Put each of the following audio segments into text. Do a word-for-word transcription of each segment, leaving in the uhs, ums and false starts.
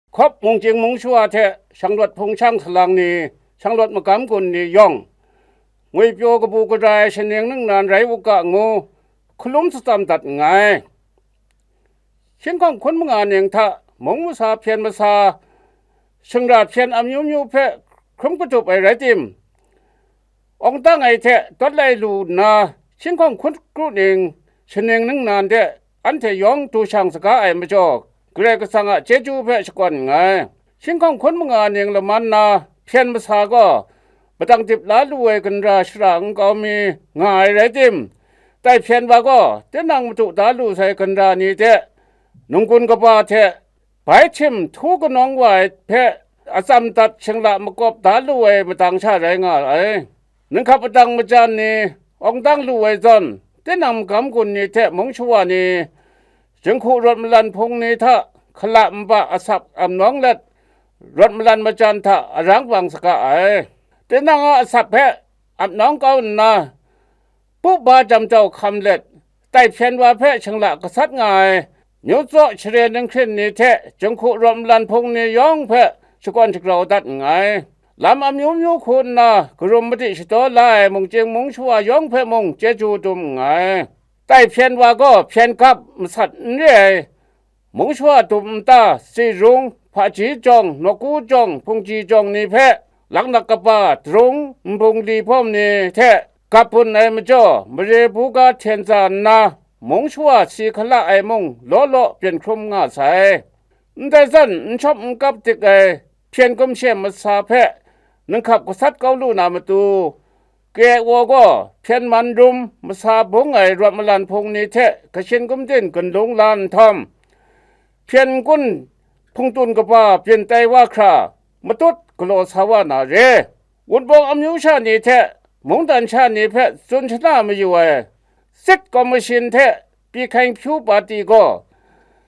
Hkawp mungchying mungshawa hte shanglawt hpung shang salang ni, shanglawt magam gun ni yawng, ngwipyaw kabu gara ai shaning ningnan rai u ga ngu, hkalum shatsam dat nngai. Hkying hkawng hkun manga ning hta mung masa hpyen masa, shingra hpyen amyu myu hpe hkrum katup ai rai tim, awng dang ai hte tawt lai lu nna, hkying hkawng hkun kru ning, shaning ningnan de anhte yawng du shang saga ai majaw, Karai Kasang a chyeju hpe shakawn nngai. Hkying hkawng hkun manga ning laman na hpyen masa gaw, madang dip la lu ai ginra shara nkau mi nga ai rai tim, dai hpyen wa gaw tinang madu da lu sai ginra ni de, nunggun kaba hte bai htim htu kanawng wa ai hpe atsam dat shingla makawp da lu ai madang sha rai nga ai. Ninghkap adang majan ni awng dang lu ai zawn, tinang magam gun ni hte mungshawa ni, jinghku rawt malan hpung ni hta hkala nba asap amnawng let, rawt malan majan hta arang bang saga ai. Tinang a asap hpe amnawng kau nna, pu ba jam jau hkam let, dai hpyen wa hpe shingla gasat nga ai, myu tsaw share ninghkrin ni hte jinghku rawt malan hpung ni yawng hpe shakawn shagrau dat nngai. Lam amyu myu hku nna karum madi shadaw la ai mungchying mungshawa yawng hpe mung chyeju dum nngai. Dai hpyen wa gaw hpyen gap masat n re ai, mungshawa dum nta, sirung, hpaji jawng, nawku jawng, hpungji jawng ni hpe, laknak kaba, darung, nbungli hpawm ni hte gap bun ai majaw, mare buga hten za nna, mungshawa si hkala ai mung law law byin hkrum nga sai. Ndai zawn, n shawp n kap dik ai hpyen gumshem masa hpe ninghkap gasat kau lu na matu, K I O gaw hpyen man rum masa bung ai rawt malan hpung ni hte kashin gumdin gunlung la nhtawm, hpyen n-gun hpungtun kaba byin tai wa hkra, matut galaw sa wa na re. Wunpawng amyu sha ni hte mungdan sha ni hpe tsun shana mayu ai, sit kawmashin hte pyi hkang hpyu pati gaw,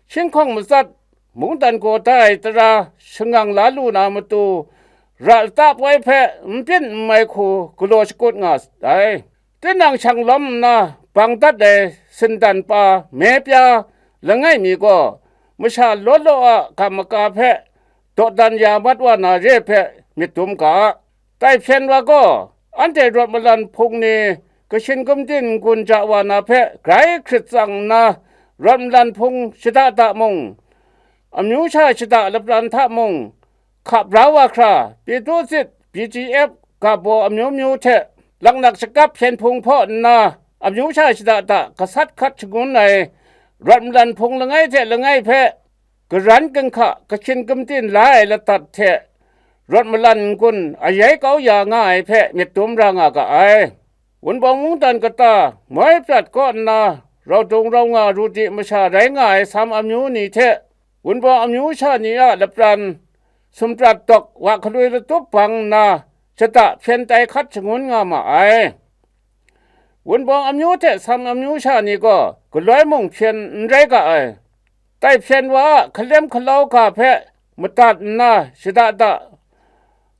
hkying hkawng matsat, mungdan gaw da ai tara shangang la lu na matu, ra lata poi hpe n pyin n mai hku galaw shakut nga ai. Tinang shang lawm nna bang dat ai sindan pa me pya langai mi gaw, masha law law a gam maka hpe dawdan ya mat wa na re hpe myit dum ga. Dai hpyen wa gaw, anhte rawt malan hpung ni kashin gumdin n-gun ja wa na hpe grai hkrit tsang nna, rawt malan hpung shada da mung, amyu sha shada lapran hta mung, hka bra wa hkra, Petru sit, B G F, ga baw amyu myu hte, laknak shakap hpyen hpung hpaw nna, amyu sha shada da gasat hkat shangun ai, rawt malan hpung langai hte langai hpe, karan ginhka kashin gumdin la ai ladat hte, rawt malan n-gun ayai kau ya nga ai hpe myit dum ra nga ga ai. Wunpawng mungdan kata moi prat kaw nna, raudung rau nga ru di masha rai nga ai Sam amyu ni hte, Wunpawng amyu sha ni a lapran, sumtrat dawk wa hkaloi latup bang nna, shada hpyen tai hkat shangun nga ma ai. Wunpawng amyu hte Sam amyu sha ni gaw galoi mung hpyen n rai ga ai. Dai hpyen wa a hkalem hkalau ga hpe madat nna shada da,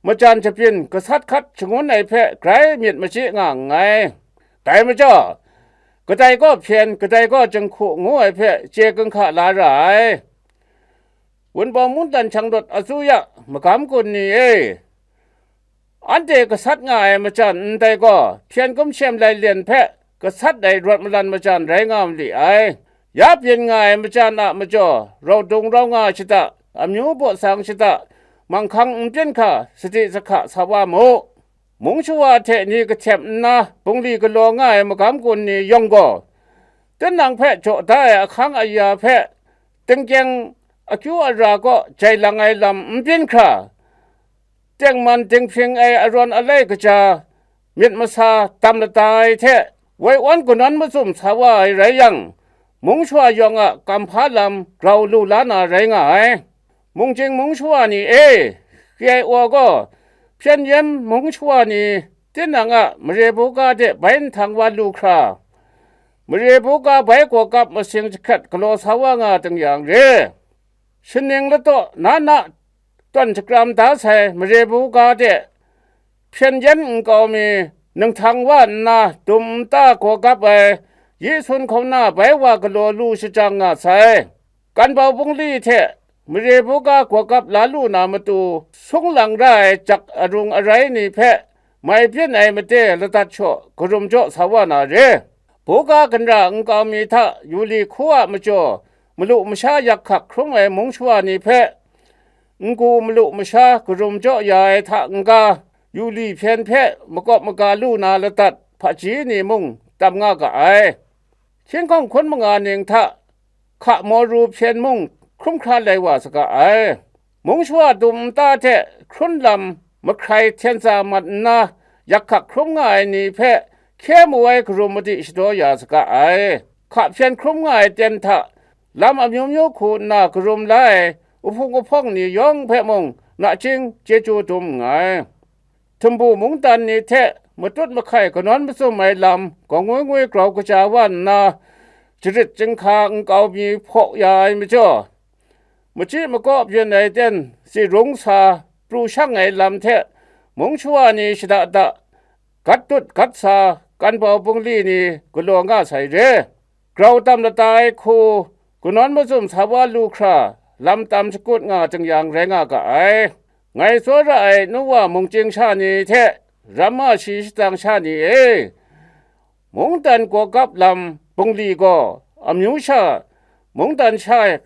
majan jabyin gasat hkat shangun ai hpe grai myit machyi nga nngai. Dai majaw, kadai gaw hpyen, kadai gaw jinghku ngu ai hpe chye ginhka la ra ai. Wunpawng mungdan shanglawt asuya magam gun ni e, anhte gasat nga ai majan ndai gaw, hpyen gumshem lai lyen hpe gasat ai rawt malan majan rai nga ma li ai. Ya byin nga ai majan a majaw, raudung rau nga shada, amyu baw sang shada, manghkang n byin hka, sadi sahka sa wa mu. Mung shawa hte ni kahtep nna bungli galaw nga ai magam gun ni yawng gaw, tinang hpe jaw da ai ahkang aya hpe, tingkyeng akyu ara kaw jai lang ai lam n byin hkra, tengman dinghpring ai arawn alai kaja, myit masa dam lata ai hte, woi awn kanawn mazum sa wa ai rai yang, mung shawa yawng a kamhpa lam grau lu la na rai nga ai. Mungchying mung shawa ni e, K I O gaw hpyen yen mung shawa ni tinang a mare buga de bai nhtang wa lu hkra, mare buga bai gawgap masing jahkrat galaw sa wa nga ting yang re. Shaning ladaw na na tawn shakram da sai mare buga de hpyen yen nkau mi, ninghtang wa nna dum nta gawgap ai Yesun hkauna bai wa galaw lu shajang nga sai. Kanbau bungli hte mare buga gawgap la lu na matu, sung lang ra ai jak arung arai ni hpe mai byin ai made ladat shaw karum jaw sa wa na re. Buga ginra nkau mi hta yu li hku a majaw, malu masha yak hkak hkrum ai mung shawa ni hpe, n-gu malu masha karum jaw ya ai hta n-ga, yu li hpyen hpe makawp maga lu na ladat hpaji ni mung tam nga ga ai. Hkying hkawng hkun manga ning hta hka maw ru hpyen mung hkrum hkra lai wa saga ai. Mung shawa dum nta hte hkrun lam mahkrai hten tsa mat nna, yak hkak hkrum nga ai ni hpe hkye mu ai karum madi shadaw ya saga ai. Hka hpyen hkrum nga ai ten hta lam amyu myu hku nna karum la ai uhpung uhpawng ni yawng hpe mung nachying chyeju dum nngai. Htumbu mungdan ni hte matut mahkai kanawn mazum ai lam gaw ngwi ngwi grau kaja wa nna, jarit jinghka nkau mi hpaw ya ai majaw, machyi makaw byin ai ten tsi rung sa pru shang ai lam hte mung shawa ni shada da gat dut gat sa kan bau bungli ni galaw nga sai re. Grau tam lata ai hku, kanawn mazum sa wa lu hkra, lam tam shakut nga jing-yang rai nga ga ai. Ngai tsawra ai nu wa mungchying sha ni hte ramma shi shadang sha ni e, mungdan gawgap lam bungli gaw amyu sha, mungdan sha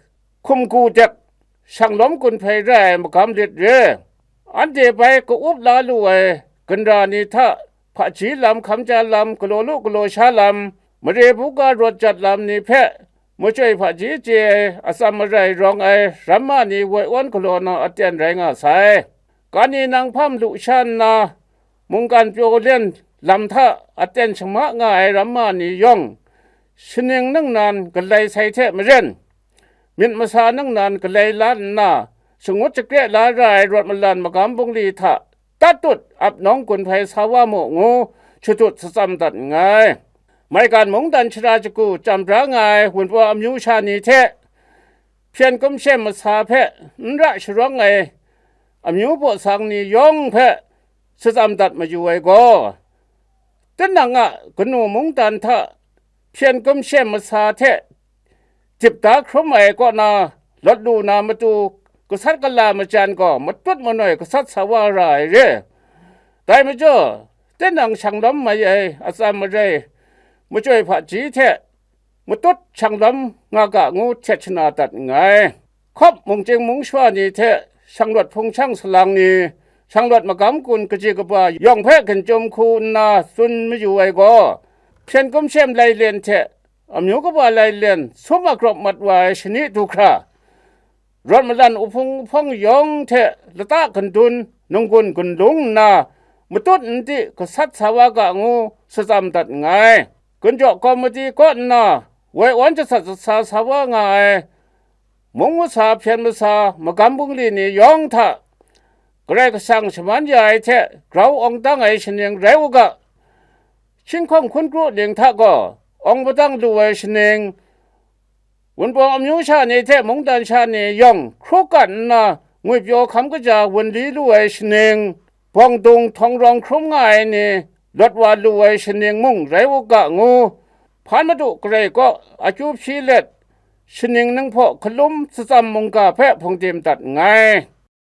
hkum gu dek shanglawm gun hpai rai ai magam lit re. Anhte bai ka-up la lu ai ginra ni hta hpaji lam, hkamja lam, galaw lu galaw sha lam, mare buga rawt jat lam ni hpe machyoi hpaji chye ai atsam marai rawng ai ramma ni woi awn galaw na aten rai nga sai. Kani nang hpam lu sha nna, mungkan pyaw len lam hta aten shama nga ai ramma ni yawng, shaning ningnan galai sai hte maren, myit masa ningnan galai la nna, shangut shakre la ra ai rawt malan magam bungli hta tat tut ap nawng gun hpai sa wa mu ngu shadut shatsam dat nngai. Maigan mungdan shara shagu chyam bra nga ai Wunpawng amyu sha ni hte, hpyen kumshem masa hpe n ra sharawng ai amyu baw sang ni yawng hpe shatsam dat mayu ai gaw, tinang a kanu mungdan hta hpyen kumshem masa hte dip da hkrum ai kaw na lawt lu na matu gasat gala majan gaw matut manoi gasat sa wa ra ai re. Dai majaw, tinang shanglawm mai ai atsam marai machyoi hpaji hte matut shanglawm nga ga ngu htet shana dat nngai. Hkawp mungchying mung shawa ni hte shanglawt hpung shang salang ni, shanglawt magam gun kaji kaba yawng hpe ginchyum hku nna tsun mayu ai gaw, hpyen kumshem lailen hte amyu kaba lailen sum akrawp mat wa ai shani du hkra, rawt malan uhpung uhpawng yawng hte lata gandun nunggun gunlung nna, matut n di gasat sa wa ga ngu shatsam dat nngai. Gunjaw kawmiti kaw nna woi awn jasat jasa sa wa nga ai mung masa hpyen masa magam bungli ni yawng hta, Karai Kasang shaman ya ai hte grau awng dang ai shaning rai u ga, hkying hkawng hkun kru ning hta gaw awng madang lu ai shaning, Wunpawng amyu sha ni hte mungdan sha ni yawng hkru gat nna ngwipyaw hkam kaja wunli lu ai shaning, bawng dung htawng rawng hkrum nga ai ni lawt wa lu ai shaning mung rai u ga ngu, hpan madu garai kaw akyu hpyi let, shaning ninghpaw hkalum shatsam mungga hpe hpungdim dat nngai.